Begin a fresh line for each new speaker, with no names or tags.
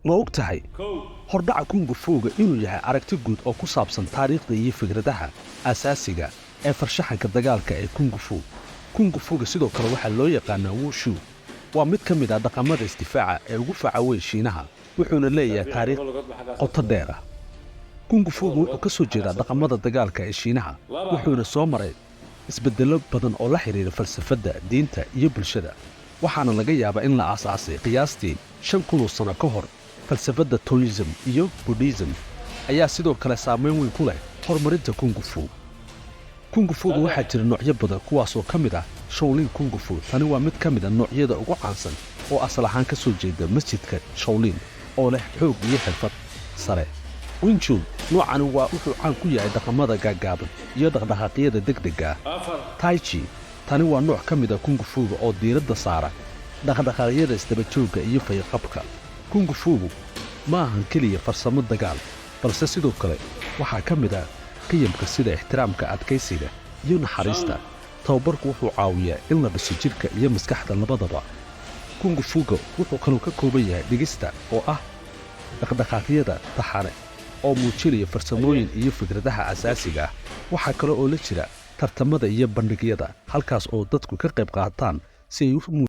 Ma og tahay hordhaca kung fuga inuu yahay aragti guud oo ku saabsan taariikhda iyo fikradaha asaasiga ee farshaxanka dagaalka ee kung fu? Kung fuga sidoo kale waxaa loo yaqaanaa wushu. Waa mid ka mid ah dhaqamada isdifaaca ee ugu faca weyn Shiinaha, wuxuuna leeyahay taariikh qoto dheer ah. Kung fuga wuxuu ka soo jeedaa dhaqamada dagaalka ee Shiinaha, wuxuuna soo maray isbeddello badan oo la xidhiira falsafadda, diinta iyo bulshada, waxaana laga yaabaa in la aasaasay qiyaastii 5000 oo sano ka hor. Falsafadda Taoism iyo Buddhism ayaa sidoo kale saamayn weyn ku leh horumarinta kung fu. Kung fuga waxaa jira noocyo badan, kuwaasoo ka mid ah Shaolin kung fu. Tani waa mid ka mid ah noocyada ugu caansan oo asal ahaan ka soo jeeda masjidka Shaolin oo leh xoog iyo xirfad sare. Wing Chun, noocani waa wuxuu caan ku yahay dhaqamada gaaggaaban iyo dhaqdhaqaaqyada degdega ah. Tai Chi, tani waa nooc ka mid ah kung fuga oo diiradda saara dhaqdhaqaaqyada isdabajoogga iyo fayoqabka. Kung fugu ma ahan keliya farsamo dagaal, balse sidoo kale waxaa ka mid ah qiyamka sida ixtiraamka, adkaysiga iyo naxariista. Tababarku wuxuu caawiyaa in la dhiso jidhka iyo maskaxda labadaba. Kung fuga wuxuu kaloo ka kooban yahay dhigista oo ah dhaqdhaqaaqyada taxane oo muujinaya farsamooyin iyo fikradaha asaasiga ah. Waxaa kale oo la jira tartamada iyo bandhigyada, halkaas oo dadku ka qayb qaataan si ay u